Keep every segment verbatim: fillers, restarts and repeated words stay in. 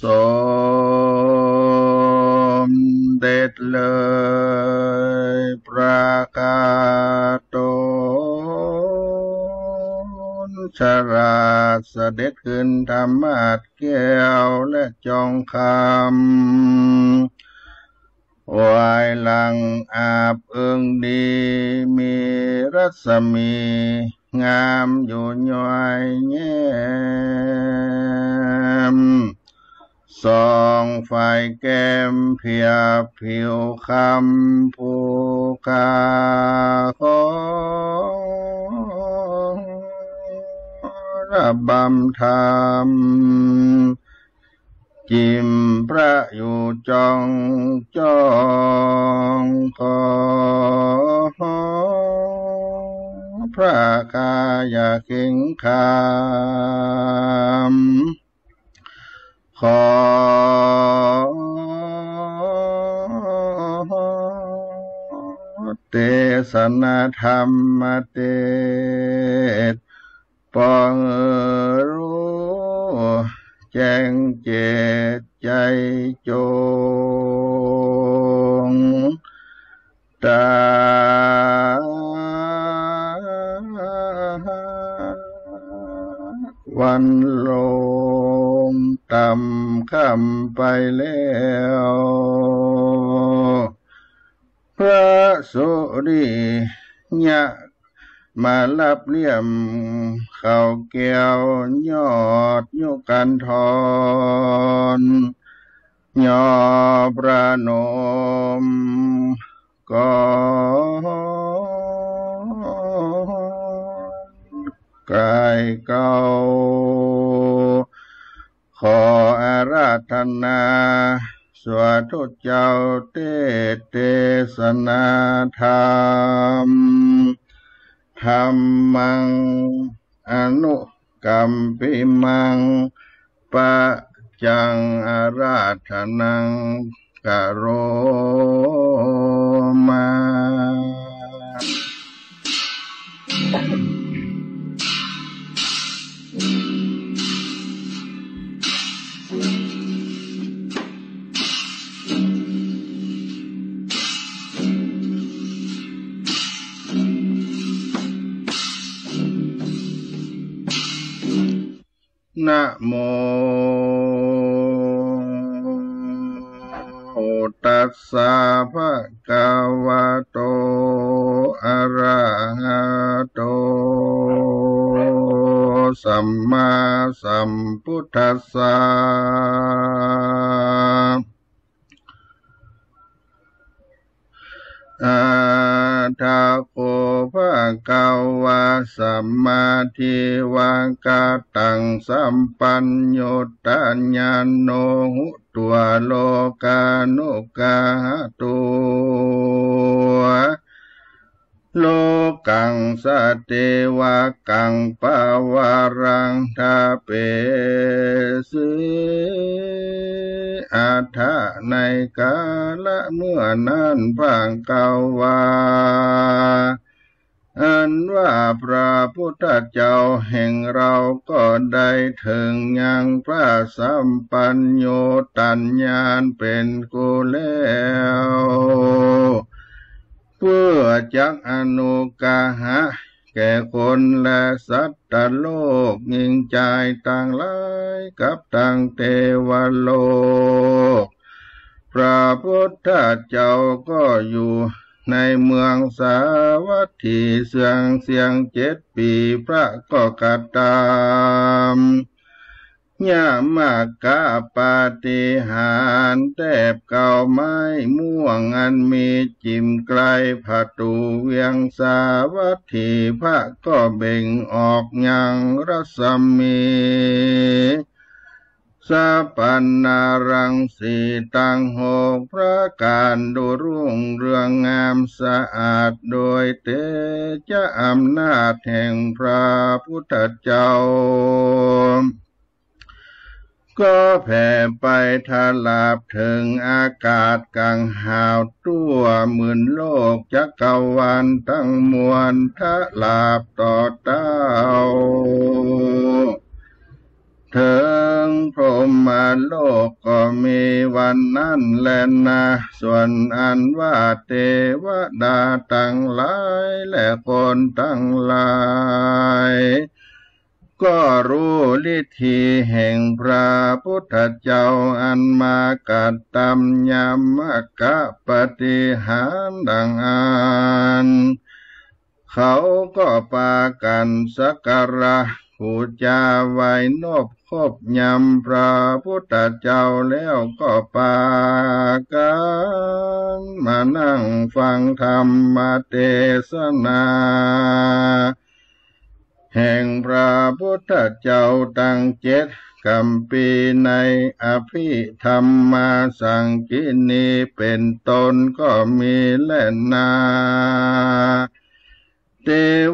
สมเด็จเลยประกาศตน ฉลาดเสด็จขึ้นธรรมาสน์แก้วและจองคำ วายหลังอาบเอิงดี มีรัศมีงามอยู่ย้อยแย้ม ส่องฝ่ายแก้มเพียบผิวคำ ผู้ข้าขอระบำธรรม จิ่มพระอยู่จองจอง ขอพระข้าอย่าเข็งขาม ขอเตสนาธรรมเตสน์ ปองรู้แจ้งเจตน์ใจ๋จง ตาวันลงต่ำค่ำไปแล้ว พระสุริยะมาลับเลี่ยม เขาแก้วยอดยุคันธร ยอพระนมก็กายเก่า ขออาราธนา สาธุเจ้าเตสน์เตสนาธรรม ธัมมังอนุกัมปิมัง ปัจจังอาราธนัง กะโรมา นะโม ตัสสะ ภะคะวะโต อะระหะโต สัมมาสัมพุทธัสสะ อะถะโข ภะคะวะ สัมมาทิวะกะตัง สัมปัญญูตะญาโณ หุตัว โลกานุกะหะโต โลกัง สะเตวะกัง ปะวะรัง ทะเปสิ อะถะ ในกาละเมื่อนั้น ภะคะวา อันว่าพระพุทธเจ้าแห่งเราก็ได้เถิงยังพระสัมปัญญูตะญาณเป๋นกุแล้ว เปื้อจักอนุกะหะแก่คนและสัตตโลก ญิงจายตังหลายกับตังเตวโลก พระพุทธเจ้าก็อยู่ในเมืองสาวัตถีเสืองเสี้ยงเจ็ดปี๋ พระก็กระตำ ยมกปาฏิหาริย์ แต๊บเก้าไม้ม่วงอันมีจิ่มไกลผะตู๋เวียงสาวัตถี พระก็เบ่งออกยังรัศมี สะปันนารังสีตังหกประก๋าน ดูรุ่งเรืองงามสะอาดโดยเตจะอำนาจแห่งพระพุทธเจ้า ก็แผ่ไปถลาบเถิงอากาศก๋างหาว ตั้วหมื่นโลกจักรวาลตังมวล ถลาบต่อเต้า เถิงพรหมา โลกก็มีวันนั้นแลนา ส่วนอันว่าเตวดาตังหลายและคนตังหลายก็ฮู้ฤทธีแห่งพระพุทธเจ้าอันมากระตำยมกปาฏิหาริย์ดังอั้น เขาก็ปากั๋นสักการะปู๋จาไหว้นบคบยำพระพุทธเจ้าแล้วก็ปากั๋นมานั่งฟังธรรมเตสนาแห่งพระพุทธเจ้าตังเจ็ดกำปี๋ในอภิธรรมาสังกิณีเป๋นต้นก็มีแลนา เต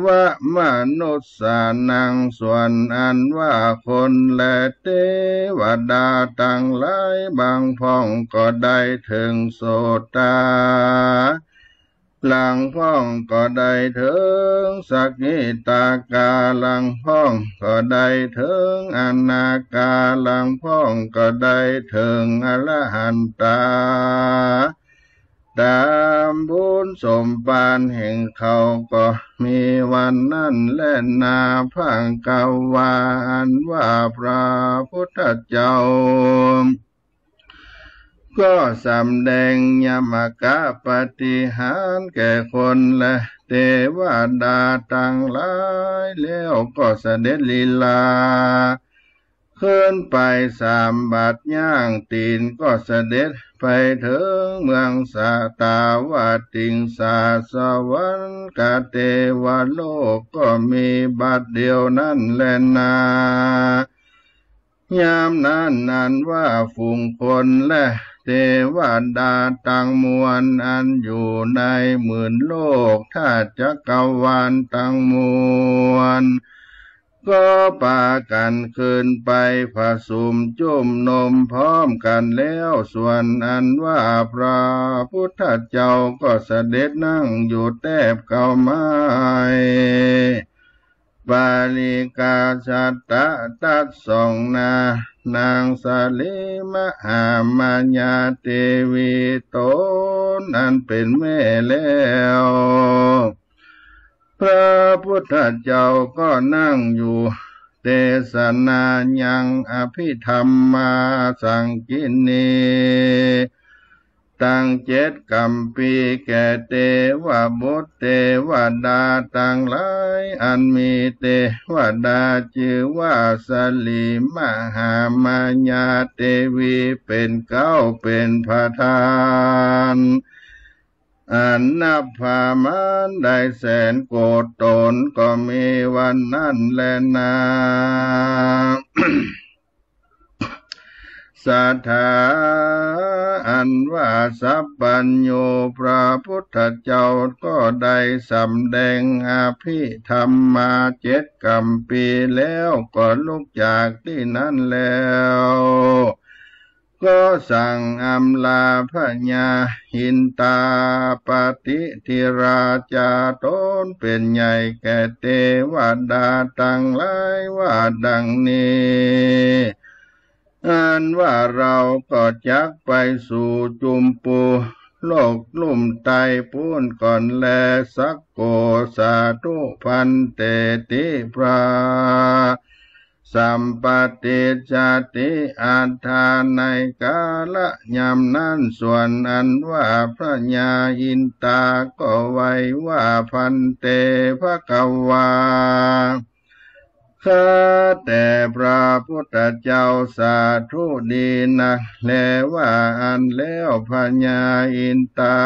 วมนุสสานัง ส่วนอันว่าคนและเตวดาตังหลาย บางพ่องก็ได้เถิงโสตา บางพ่องก็ได้เถิงสกิตากา บางพ่องก็ได้เถิงอนาคา บางพ่องก็ได้เถิงอรหันตา ต๋ามบุญสมภารแห่งเขาก็มีวันนั้นแลนา ภาควา อันว่าพระพุทธเจ้าก็สำแดงยมกปาฏิหาริย์แก่คนและเตวดาตังหลายแล้วก็เสด็จลีลา ขึ้นไปสามบาทย่างตี๋นก็เสด็จไปเถิงเมืองสาตวติงสา สวรรคเตวโลกก็มีบาทเดียวนั้นแลนา ยามนั้นอันว่าฝูงคนและเตวดาตังมวลอันอยู่ในหมื่นโลกธาตุจักรวาลตังมวล ก็ปากั๋นขึ้นไปผะสุมจุมนุมพร้อมกั๋นแล้ว ส่วนอันว่าพระพุทธเจ้าก็เสด็จนั่งอยู่แต๊บเก๊าไม้ ปาริกาชาตะตัดสองหน้า นางสาลีมหามายาเตวีต๋นอันเป๋นแม่แล้ว พระพุทธเจ้าก็นั่งอยู่เตสนายังอภิธรรมาสังกิณีตังเจ็ดกำปี๋แก่เตวบุตรเตวดาตังหลาย อันมีเตวดาจื้อว่าสาลีมหามายาเตวีเป๋นเก๊าเป๋นประธาน อันนับประมาณได้แสนโกฏย์ต๋นก็มีวันนั้นแลนา สถา อันว่าสัพพัญญูพระพุทธเจ้าก็ได้สำแดงอภิธรรมาเจ็ดกำปี๋แล้วก็ลุกจากตี้นั้นแล้ว ก็สั่งอำลาพญาอินตาปฏิทิราชาต๋นเป๋นใหญ่แก่เตวดาตังหลายว่าดังนี้ อันว่าเราก็จักไปสู่จุมปูโลกลุ่มใต้ปู๊นก่อนแล สักโก สาธุภันเต ติ พระ สัมปะติจจาติ อัฏฐา ในกาละยามนั้น ส่วนอันว่าพญาอินตาก็ไหว้ว่า ภันเต ภควา ข้าแต่พระพุทธเจ้า สาธุดีนักแล ว่าอั้นแล้วพญาอินตา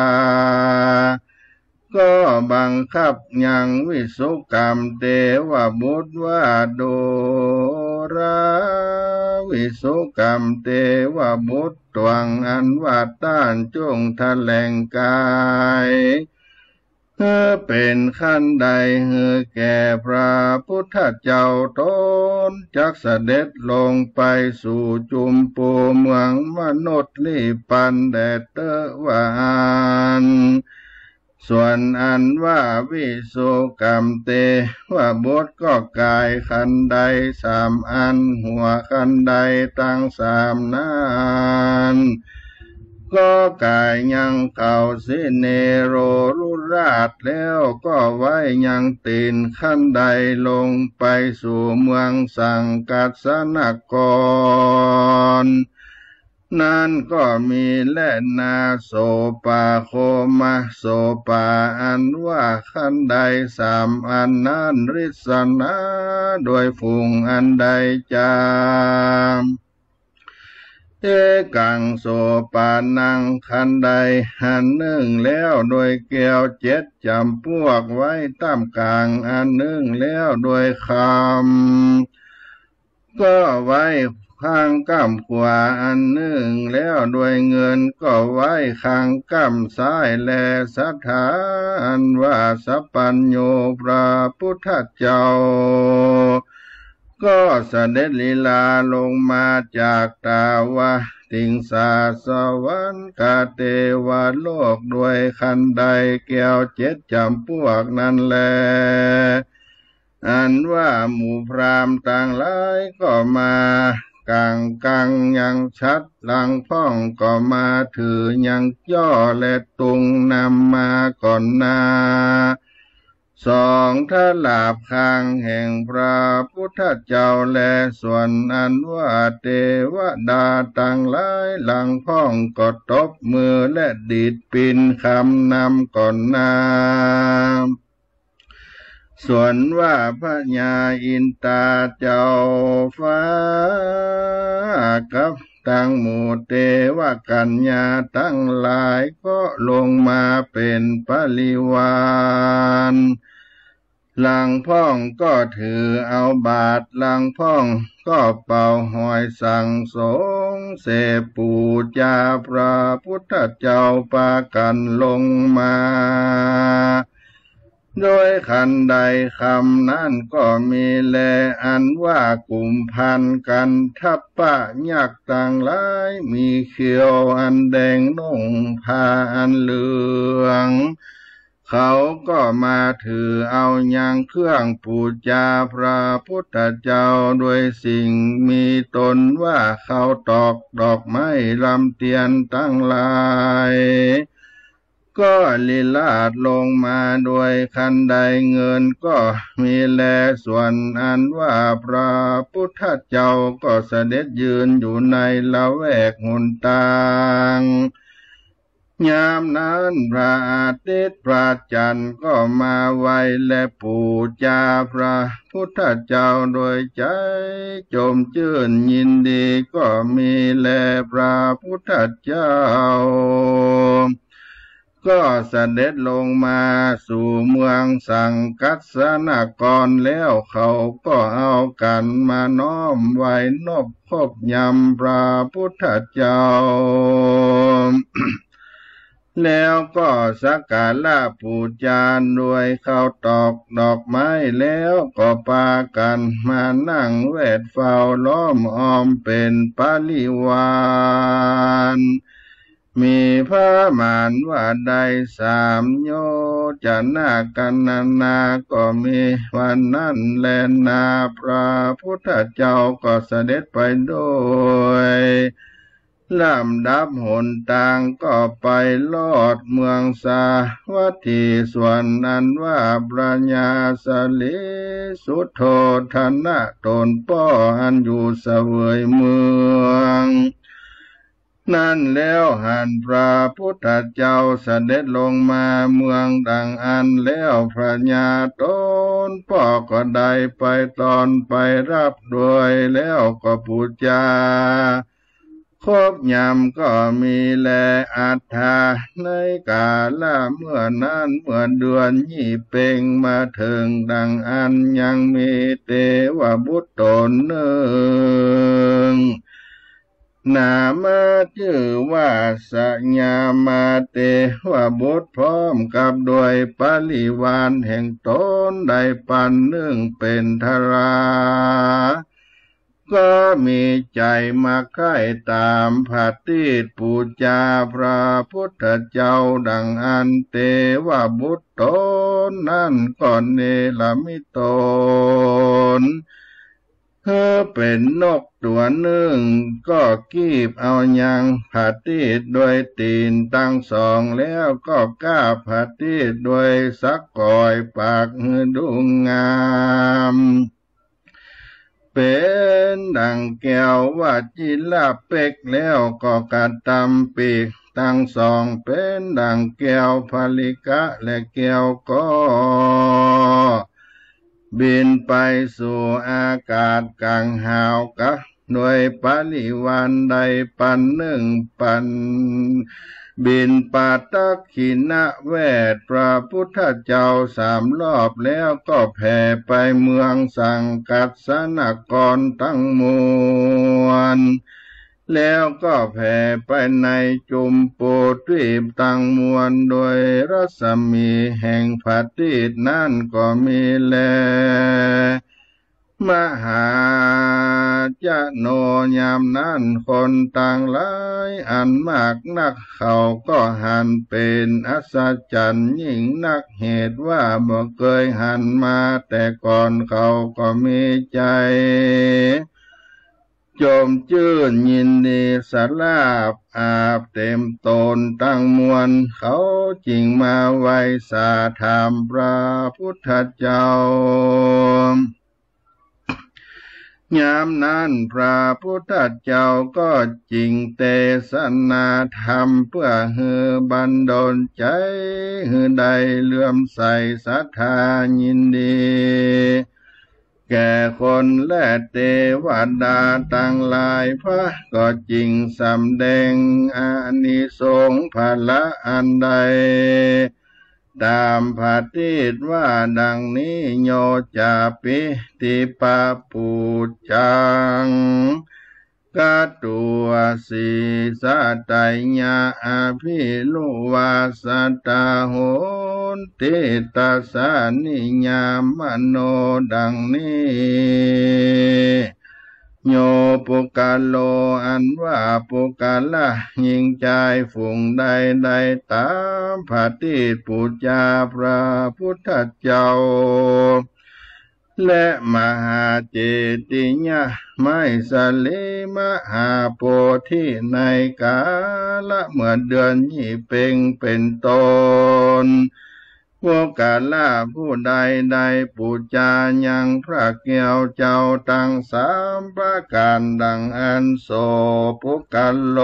ก็บังคับยังวิสุกรรมเตวบุตรว่า ดูรา วิสุกรรมเตวบุตร ตวงอันว่าต้านจุ่งแถลงกาย หื้อเป๋นขั้นใดหื้อแก่พระพุทธเจ้า ต๋นจักเสด็จลงไปสู่จุมปูเมืองมนุษย์นิพพานแด่เต๊อะ ว่าอั้น ค ส่วนอันว่าวิสุกัมเตวบุตรก็ก๋ายคันไดสามอัน หัวคันไดตังสามนั้น ก็ก๋ายยังเขาสิเนโรรุราช แล้วก็ไว้ยังตี๋นคันไดลงไปสู่เมืองสังกัสสนคร นั้นก็มีแลนาโสปะ โคมะโสปะ อันว่าคันไดสามอันนั้น ริสนา โดยฝูงอันไดจา เอกังโสปะนัง คันไดอันนึ่งแล้วโดยแก้วเจ็ดจ๋ำปวก ไว้ต้ามก๋างอันนึ่งแล้วโดยคำ ก็ไว้ข้างก้ำขวา อันนึ่งแล้วโดยเงินก็ไว้ข้างก้ำซ้าย แลสัตถาอันว่าสัพพัญญูพระพุทธเจ้า ก็เสด็จลีลาลงมาจากตาวติงสาสวรรคเทวโลก โดยคันไดแก้วเจ็ดจ๋ำปวกนั้นแล อันว่าหมู่พราหมณ์ตังหลายก็มาก๋างกังยังฉัตร หลังพ่องก็มาถือยังจ้อและตุงนำมาก่อนหน้า สองทลาบคางแห่งพระพุทธเจ้า แลส่วนอันว่าเตวดาตังหลาย หลังพ่องก็ตบมือและดีดปินคำนำก่อนหน้า ส่วนว่าพญาอินตาเจ้าฟ้ากับตังหมู่เตวกัญญาตังหลายก็ลงมาเป๋นปริวาร หลังพ่องก็ถือเอาบาตร หลังพ่องก็เป่าหอยสังสงเสปู๋จาพระพุทธเจ้าปากั๋นลงมา โดยคันไดคำนั้นก็มีแล อันว่ากุมภัณฑ์กันทัปปะยักษ์ตังหลาย มีเขี้ยวอันแดง นุ่งผ้าอันเหลือง เขาก็มาถือเอายังเครื่องปู๋จาพระพุทธเจ้า โดยสิ่งมีตนว่าข้าวตอก ดอกไม้ ลำเตียนตังหลาย ก็ลิราชลงมาโดยคันได เงินก็มีแล ส่วนอันว่าพระพุทธเจ้าก็เสด็จยืนอยู่ในละแวกหนตาง ยามนั้นพระอาทิตย์พระจันทร์ก็มาไหว้และปู๋จาพระพุทธเจ้าโดยใจ๋จมจื้นยินดี ก็มีแล พระพุทธเจ้าก็เสด็จลงมาสู่เมืองสังกัสสนคร แล้วเขาก็เอากั๋นมาน้อมไหว้นบคบยำพระพุทธเจ้า แล้วก็สักการะปู๋จาโดยข้าวตอก ดอกไม้ แล้วก็ปากั๋นมานั่งแวดเฝ้าล้อมอ้อมเป๋นปริวาร มีประมาณว่าได้สามโยชน์ จะนากัณณาก็มีวันนั้นแลนา พระพุทธเจ้าก็เสด็จไปโดยลำดับหนตาง ก็ไปลอดเมืองสาวัตถี ส่วนอันว่าพระญาสลีสุโธทนะต๋นป้ออันอยู่เสวยเมือง นั้นแล้วหันพระพุทธเจ้าเสด็จลงมาเมืองดังอั้นแล้ว พระญาต๋นป้อก็ได้ไปต้อนไปฮับโดย แล้วก็ปู๋จาคบยำก็มีแล อัฏฐา ในกาละเมื่อนั้น เมื่อเดือนยี่เป็งมาเถิงดังอั้น ยังมีเตวบุตรต๋นนึ่ง นามะจื้อว่าสยามาเตวบุตร พร้อมกับโดยปริวารแห่งต๋นได้ปันนึ่งเป๋นทรา ก็มีใจ๋มาใค่ต๋ามผะตีดปู๋จาพระพุทธเจ้าดังอั้น เตวบุตรต๋นนั้นก็เนรมิตต๋นหื้อเป๋นนกตั๋วนึ่ง ก็กีบเอายังผะตีดโดยตี๋นตังสอง แล้วก็ก้าบผะตีดโดยสะก๋อยปากหื้อดูงาม เป๋นดั่งแก้ววจิรเป๊ก แล้วก็กระตำปีกตังสองเป๋นดั่งแก้วผลิกะและแก้วก็ บินไปสู่อากาศก๋างหาวกะ โดยปริวารได้ปันนึ่งปัน บิณฑบาตตักขิณเวทพระพุทธเจ้าสามรอบ แล้วก็แผ่ไปเมืองสังคัสสนครตังมวล แล้วก็แผ่ไปในจุมปูทวีปตังมวล โดยรัศมีแห่งผะตีดนั้นก็มีแล มหาชนก ยามนั้นคนตังหลายอันมากนัก เขาก็หันเป๋นอัศจรรย์ยิ่งนัก เหตุว่าบ่เกยหันมาแต่ก่อน เขาก็มีใจ๋ จมจื้นยินดีสลาบอาบเต๋มต๋นตังมวล เขาจึงมาไหว้สาถามพระพุทธเจ้า ยามนั้นพระพุทธเจ้าก็จึงเตสนาธรรม เปื้อหื้อบันดาลใจ๋หื้อได้เลื่อมใสศรัทธายินดี แก่คนและเตวดาตังหลาย พระก็จึงสำแดงอานิสงส์ผละอันใด ต๋ามผะตีดว่าดังนี้ โยจาปิติปะปูจัง กะตูวาสีสะไตยะ อภิรุวาสะตะโหนติ ตัสสะนิยามโน ดังนี้ โยปุคคโล อันว่าปุคคละหญิงจายฝูงใดได้ต๋ามผะตีดปู๋จาพระพุทธเจ้า และมหาเจติยะไมสลีมหาโพธิในกาละเมื่อเดือนยี่เป็งเป๋นต้น ปุคคละผู้ใดได้ปู๋จายังพระแก้วเจ้าตังสามประก๋านดังอั้น โสปุคคโล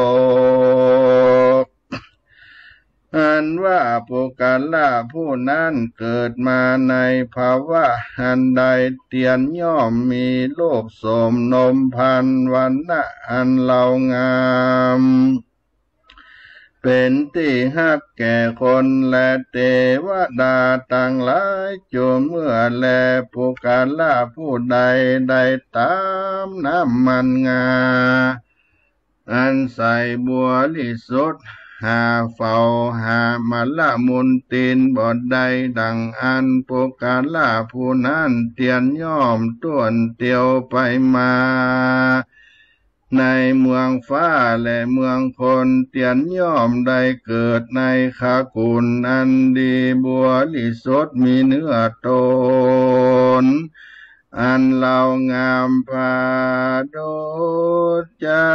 อันว่าปุคคละผู้นั้นเกิดมาในภวะอันใด เตียนย่อมมีรูปโสมนมพานต์ วรรณะอันเลางาม เป๋นตี้ฮักแก่คนและเตวดาตังหลาย จูเมื่อแลปุคคละผู้ใดได้ต๋ามน้ำมันงา อันใสบริสุทธิ์ หาเฝ้าหามละมุนตีนบ่ได้ดังอั้น ปุคคละผู้นั้นเตียนย่อมต้วนเตียวไปมา ในเมืองฟ้าและเมืองคน เตียนย่อมได้เกิดในขกุลอันดีบริสุทธิ์ มีเนื้อต๋นอันเลางามผาดจา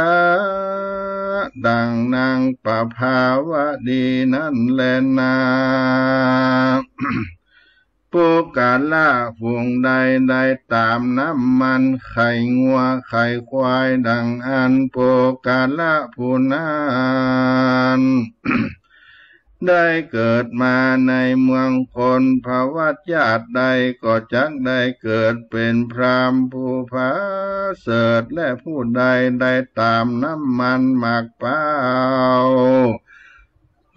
ดังนางประภาวดีนั้นแลนา ปุคคละผู้ใดได้ต๋ามน้ำมันไข่งัวไข่ควายดังอั้น ปุคคละผู้นั้น ได้เกิดมาในเมืองคน ภวชาติใดก็จักได้เกิดเป๋นพราหมณ์ผู้ผาเสริฐ และผู้ใดได้ต๋ามน้ำมันหมากเป๊า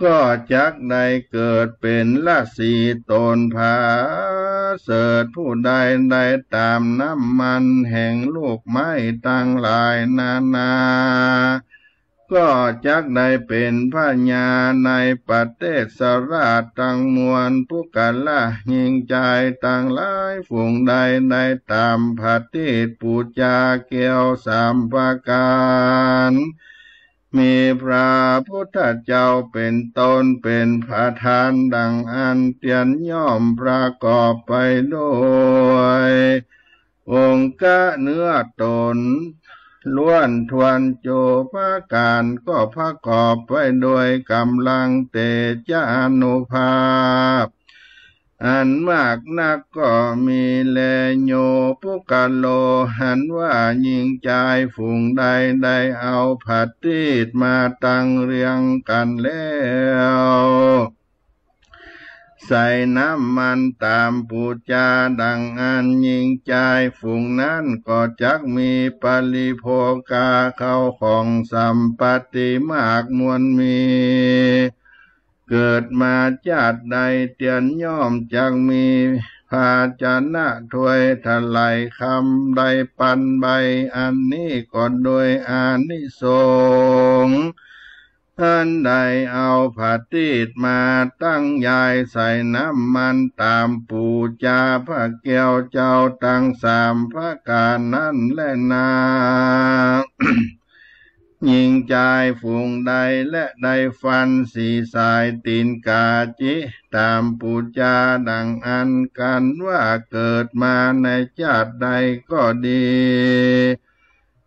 ก็จักได้เกิดเป๋นราศีต๋นผาเสริฐ ผู้ใดได้ต๋ามน้ำมันแห่งลูกไม้ตังหลายนานา ก็จักได้เป๋นพญาในประเทศราชตังมวล ปุคคละหญิงจายตังหลาย ฝูงใดได้ต๋ามผะตีสปู๋จาแก้วสามประก๋าน มีพระพุทธเจ้าเป๋นต้นเป๋นประธาน ดังอั้นเตียนย่อมประกอบไปด้วยองค์เกล้าเนื้อต๋น ล้วนถ้วนโจประก๋าน ก็ประกอบไปด้วยก๋ำลังเตจะอานุภาพอันมากนักก็มีแล โยปุคคโล หันว่าหญิงจายฝูงใดได้เอาผะตีสมาตังเรียงกั๋นแล้ว ใส่น้ำมันต๋ามปู๋จาดังอั้น หญิงจายฝูงนั้นก็จักมีปริโภคา ข้าวของสัมปัตติมากมวลมี เกิดมาจาติใดเตียนย่อมจักมีภาชนะถ้วยถลายคำใดปันใบ อันนี้ก็โดยอานิสงส์ อันได้เอาผะตีสมาตั้งยายใส่น้ำมันต๋ามปู๋จาพระแก้วเจ้าตังสามประก๋านนั้นแลนา หญิงจายฝูงใดและได้ฟันสีสายตี๋นกาจิต๋ามปู๋จาดังอั้น กันว่าเกิดมาในจาติใดก็ดี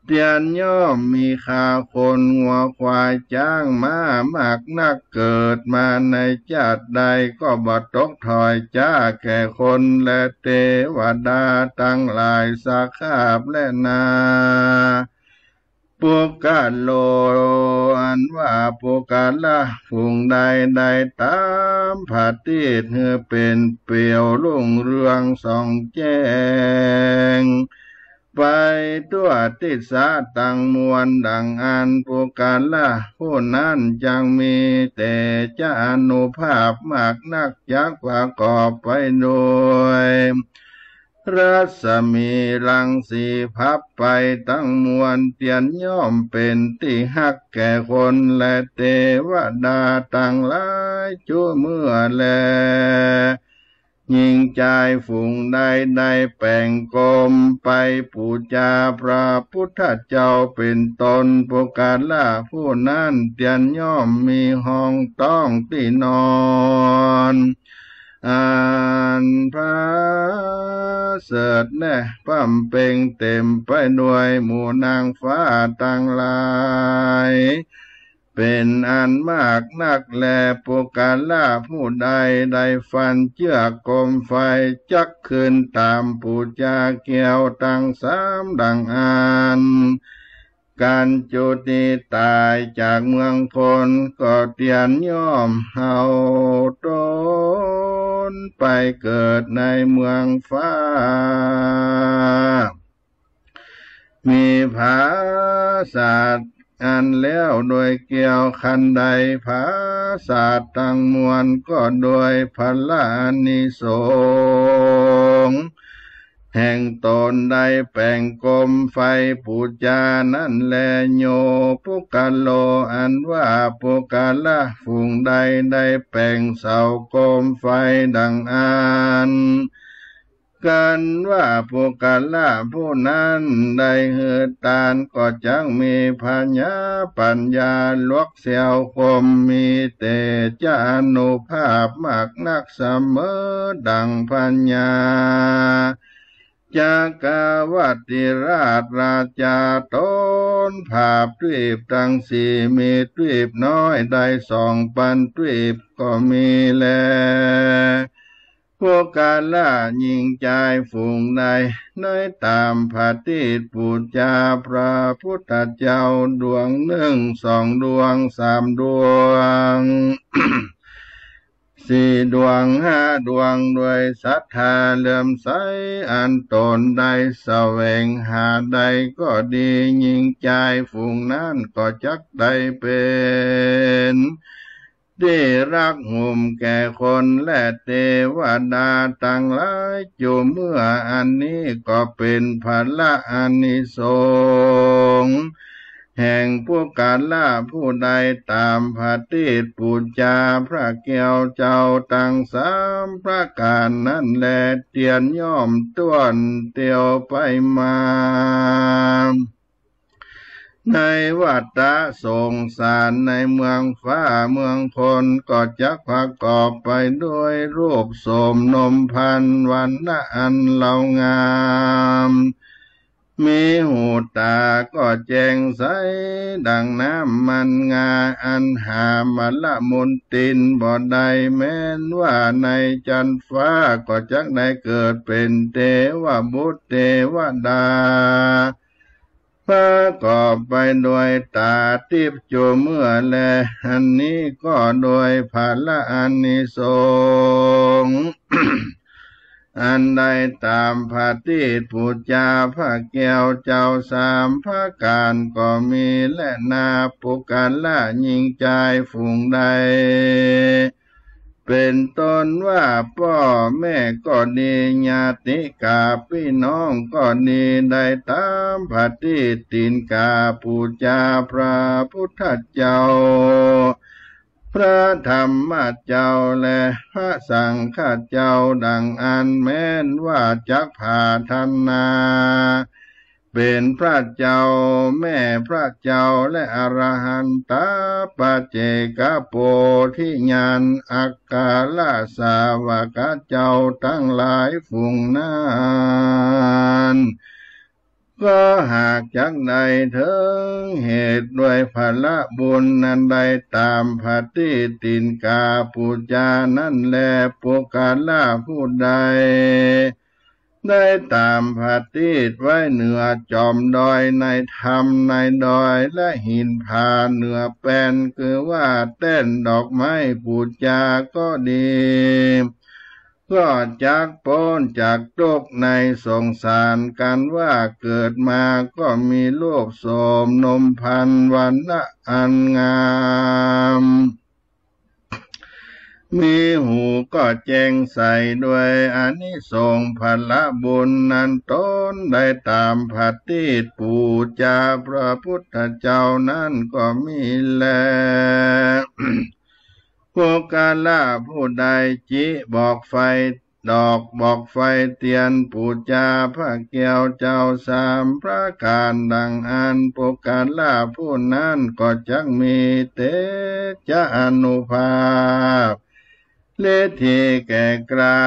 เตียนย่อมมีข้าวคนงัวควายจ๊างม้ามากนัก เกิดมาในจาติใดก็บ่ตกถ้อยจ๊าแก่คนและเตวดาตังหลายสักคาบแลนา ปุคคโล อันว่าปุคคละฝูงใดได้ต๋ามผะตีสหื้อเป๋นเปรียวรุ่งเรืองส่องแจ้ง ไปทั่วทิศตังมวลดังอั้น ปุคคละผู้นั้นจักมีเตจะอานุภาพมากนัก จักประกอบไปโดยรัศมีรังสีพับไปตังมวล เตียนย่อมเป๋นตี้ฮักแก่คนและเตวดาตังหลายจุเมื่อแล หญิงจายฝูงใดได้แป๋งกรมไปปู๋จาพระพุทธเจ้าเป๋นต้น ปุคคละผู้นั้นเตียนย่อมมีห้องต๊องตี้นอน อันประเสริฐแน่ พ่ำเป๋งเต๋มไปด้วยหมู่นางฟ้าตังหลาย เป๋นอันมากนักแล ปุคคละผู้ใดได้ฟันเจื้อกรมไฟ จักขึ้นต๋ามปู๋จาแก้วตังสามดังอั้น กั๋นจุติต๋ายจากเมืองคน ก็เตียนย่อมเอาต๋นไปเกิดในเมืองฟ้า มีผาสาทอันแล้วโดยแก้ว คันใดผาสาทตังมวลก็โดยผละอานิสงส์แห่งต๋นได้แป๋งกรมไฟปู๋จานั้นแล โยปุคคโล อันว่าปุคคละฝูงใดได้แป๋งเสากรมไฟดังอั้น กันว่าปุคคละผู้นั้นได้หื้อตาน ก็จักมีผญาปัญญาลวกแซวคม มีเตจะอานุภาพมากนักเสมอดั่งผญาจักรวรรดิราชราชา ต๋นผาบทวีปตังสี่ มีทวีปน้อยได้สองปันทวีปก็มีแล ปุคคละหญิงจายฝูงใดได้ต๋ามผะตีสปู๋จาพระพุทธเจ้าดวงนึ่งสองดวงสามดวงสี่ดวงห้าดวง ด้วยศรัทธาเลื่อมใสอันต๋นได้แสวงหาได้ก็ดี หญิงจายฝูงนั้นก็จักได้เป๋น ตี้ฮักโหมแก่คนและเตวดาตังหลายจุเมื่อ อันนี้ก็เป๋นผละอานิสงส์ แห่งปุคคละผู้ใดต๋ามผะตีตปู๋จาพระแก้วเจ้าตังสามประก๋านนั้นแล เตียนย่อมต้วนเตียวไปมา ในวัฏฏะสงสารในเมืองฟ้าเมืองคน ก็จักประกอบไปด้วยรูปโสมนมพรรณวรรณะอันเลางาม มีหูต๋าก็แจ่งใสดังน้ำมันงา อันหามาละมนทินบ่ได้ แม้นว่าในจันทร์ฟ้าก็จักได้เกิดเป๋นเตวบุตรเตวดา ประกอบไปโดยต๋าติ๊บจั่วเมื่อแล อันนี้ก็โดยผละอานิสงส์ อันได้ต๋ามผะตีตปู๋จาพระแก้วเจ้าสามประก๋านก็มีแลนา ปุคคละญิงจายฝูงใด เป๋นต้นว่าป้อแม่ก็ดี ญาติกาปี้น้องก็ดี ได้ต๋ามผะตีตตี๋นก๋าปู๋จาพระปุทธเจ้า พระธรรมเจ้า และพระสังฆเจ้า ดังอั้น แม้นว่าจักผาถนา เป๋นพระเจ้าแม่พระเจ้า และอรหันตะปัจเจกโพธิญาณ อัครสาวกเจ้าตังหลายฝูงนั้น ก็หากจักได้เถิงเหตุด้วยผละบุญนั้น ได้ต๋ามผะตีตตี๋นก๋าปู๋จานั้นแล ปุคคละผู้ใด ได้ต๋ามผะตีตไว้เหนือจ๋อมดอยในธรรมในดอย และหินผาเหนือแป้น คือว่าแต้นดอกไม้ปู๋จาก็ดี ก็จักป๊นจากตุ๊กข์ในสงสาร กันว่าเกิดมาก็มีรูปโสมนมพรรณวรรณะอันงาม มีหูก็แจ่งใสด้วยอานิสงส์ผละบุญนั้น ต๋นได้ต๋ามผะตีตปู๋จาพระพุทธเจ้านั้นก็มีแล ปุคคละผู้ใดจิบอกไฟ ดอกบอกไฟเตียนปู๋จาพระแก้วเจ้าสามประก๋านดังอั้น ปุคคละผู้นั้นก็จักมีเตจะอานุภาพ ฤทธิแก่กล้า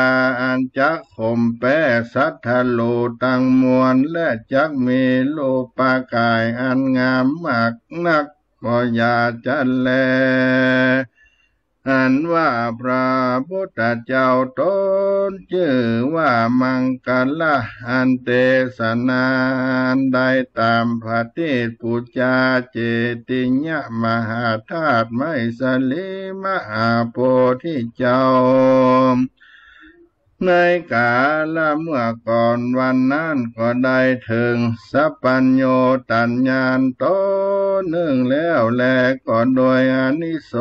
อันจักข่มแป๊สัตว์ทะโลตังมวล และจักมีรูปกายอันงามมากนัก บ่อย่าจะแล อันว่าพระพุทธเจ้าต๋นจื้อว่ามังคละ อันเตสนาอันได้ต๋ามผะตีตปู๋จาเจติยมหาธาตุไมสลีมหาโพธิเจ้า ในกาละเมื่อก่อนวันนั้นก็ได้เถิงสัพพัญญูตญาณต๋นนึ่งแล้วแล ก็โดยอานิส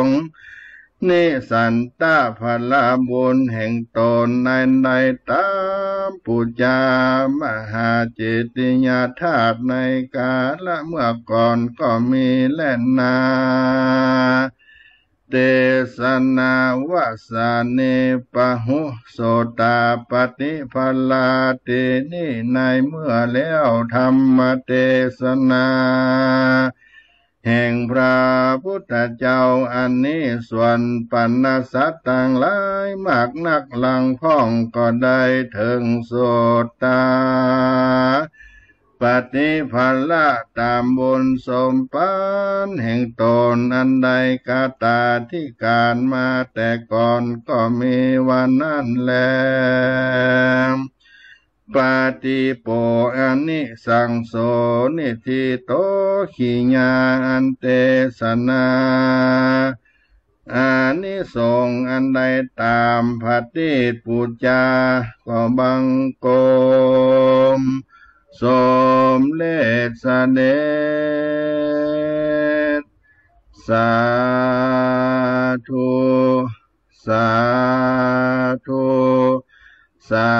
งส์ นิสันตะผละบุญแห่งต๋นนั้นได้ต๋ามปู๋จามหาเจติยธาตุในกาละเมื่อก่อนก็มีแลนา เตสนาวสเน ปะหุสโสตาปฏิผลา เต นี้ในเมื่อแล้วธรรมเตสนา แห่งพระพุทธเจ้าอันนี้ ส่วนปรรณสัตว์ตังหลายมากนักหลังพ่องก็ได้เถิงโสตา ปฏิผละต๋ามบุญสมปันแห่งต๋นอันได้กตาธิการมาแต่ก่อนก็มีว่านั้นแล ปาติโปอานิสังโส นิธิโตขิยา อันเตสนา อานิสงส์อันได้ต๋ามผะตีตปู๋จา ก็บังคมสมเร็จเสด็จ สาธุ สาธุ สา